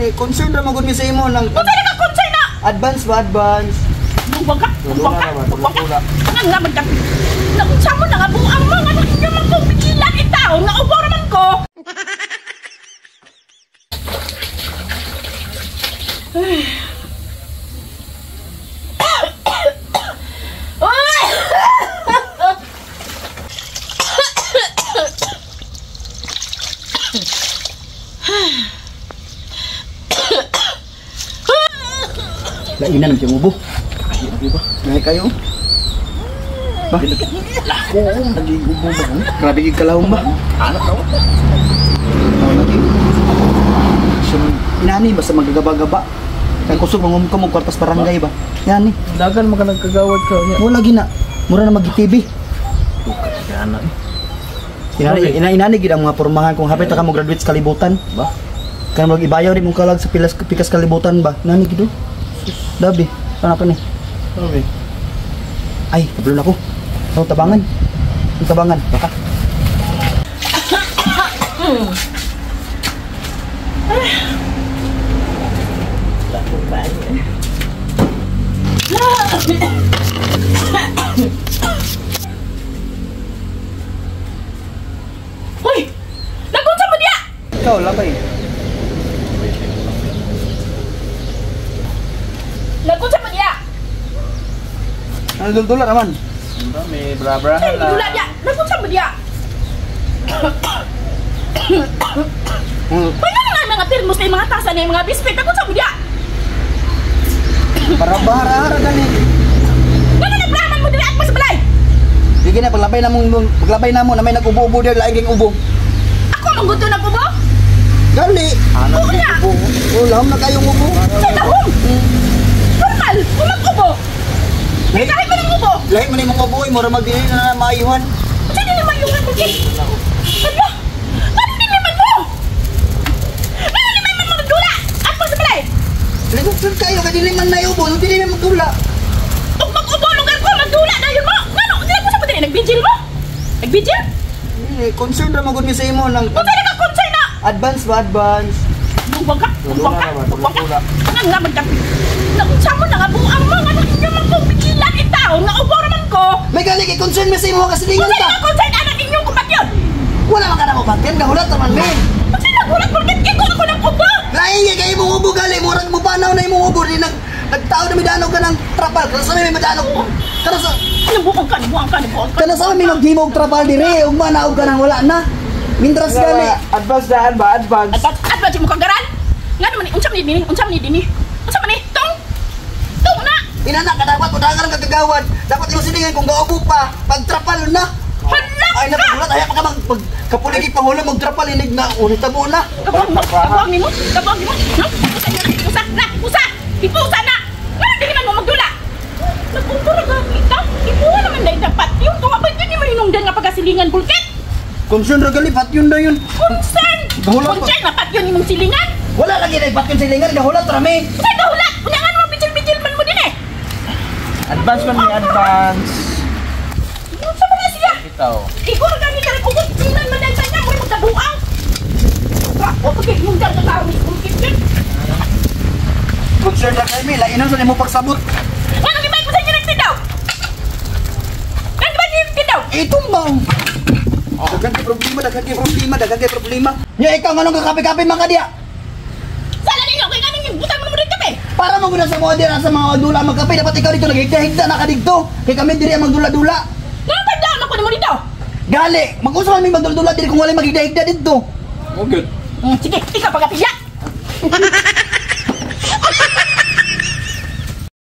Dili, concern ra magud mi sa imo nang Unsa ka concern na? Advance ba, advance? Buwag ka, buwag ka, buwag ka. Nga nga man ka. Naunsa mo na nga buang mo nga inyo man kong pigilan itaw nga ubo raman ko. Lainan ang siyang ubo. Ngayon kayo. Ba? Lako, naging ubo ba? Grabe yung kalahong ba? Anak na. Inani, basta magagaba-gaba. Kaya kusog, mangum ka mo, kwartas barangay ba? Inani. Dagan mo ka nagkagawad ka. Wala gina. Mura na mag-TV. Inani, gid ang mga pormahan kung hapit ka mo graduate sa kalibutan. Ba? Kaya mag-ibayaw rin mong kalag sa pikas kalibutan ba? Inani, gid. Dabi, ano pa ni? Sabi. Ay, kablo na ko. Oh, tabangan. Ang tabangan, baka. Hoy! Nagunsa mo diya? Ikaw, labay. Nagunsa mo diya? Ano dula naman? May bra-brahan lang. Dula diya. Nagunsa mo diya? Hoy, ano nga mga termos na yung mga tasa na yung mga biskwit? Nagunsa mo diya? Para bahara-hara gani. Ano nagbraman mo dili at sa balay? Sige na, paglabay na mo na may nag-ubo-ubo diya, laing kang ubo. Ako mangguto nag-ubo? Gali. Oo na. Ubo. Oh, lahom na kayong ubo. Sa lahom. Normal, kung mag-ubo. Lahi, Kahit mo ng ubo. lahi man imong ubo, mura magdili na maayuhan. Kasi di naman yung ako. Hala, ano din naman mo? Ano naman mo magdula? At mo sa balay. Lingkod kayo, kay dili man na ubo, dili man magdula. Ug mag-ubo lugar ko, magdula na yun mo. Ngano, hindi ko sa pati nagbigil mo? Nagbigil? Dili, concern ra magud mi sa imo nang Unsa ka concern na? Advance ba, advance? Buwag ka, buwag ka, buwag ka. Nga nga man ka. Naunsa mo na nga buang mo nga inyo man kong pigilan itaw nga ubo raman ko. May gali kay concern mi sa imo kasilingan Unsa ta. ka concern anak inyong kumpatyon? Wala man ka na mo patyan, gahulat naman mi. Unsa nagulat porket ikaw ako ng ubo? Lahi kay imong ubo gali, murag mo panaw na imong ubo di nagtao na midanog ka ng trapal. Kana sa mi madanog. Kana sa Nabuang ka, nabuang ka, nabuang ka. kana sa mi maghimo og trapal dire, ugma na og kanang wala na. Mindras gali. Advance daan ba? Advance. Advance, advance mo kagaran. Nga naman ni, unsa man ni dinhi, unsa man ni dinhi. Unsa man ni? Tong. Tong na. Inana ka dapat udangan ang kagagawad. Dapat imong silingan kung gaubo pa, pagtrapal na. Hala Ay na ka. pagulat, ay pa ka mag kapuligi pangulo magtrapal inig na unita mo na. Kabuang mo, kabuang nimo, kabuang nimo. No? Usa na, usa na, usa. Ipusa na. Nga dili man mo magdula. Nagkumpura ka kita. Ipuha naman dahil dapat yun. Kung abay yun, mo hinungdan nga pagkasilingan bulkit. Concern ra gali pat yun na yun. Concern! Gahulat pa. Concern na pat yun imong silingan. Wala lagi na pat yun silingan, gahulat ra mi. Usa gahulat. Unya nga naman bijil-bijil man mo din eh. Advance man ni advance. Unsa man na siya? Bitaw. Igor gani ka rin kung sinan man dahil sa inyo, mura magkabuang. O pagkay hinungdan ka karon bulkit yun. Concern ra kay mi, lainon sa nimo pagsabot. Nga nang ibay ko sa inyo nagtindaw. Nga ba niyo nagtindaw? Itong ba? Daghan kay problema, daghan kay problema, daghan kay problema. Nya ikaw nganong kakape-kape man ka diya? Sala ninyo kay nganing yung butang mo rin kape. Para mo gud sa mga dira sa mga dula magkape, dapat ikaw dito naghigda-higda na ka didto. Kay kami diri ang magdula-dula. Nga tagdaan ako nimo dito. Gali, mag-usa man mi magdula-dula diri kung walay maghigda-higda didto. Oh, good. Sige, ikaw pagapilya.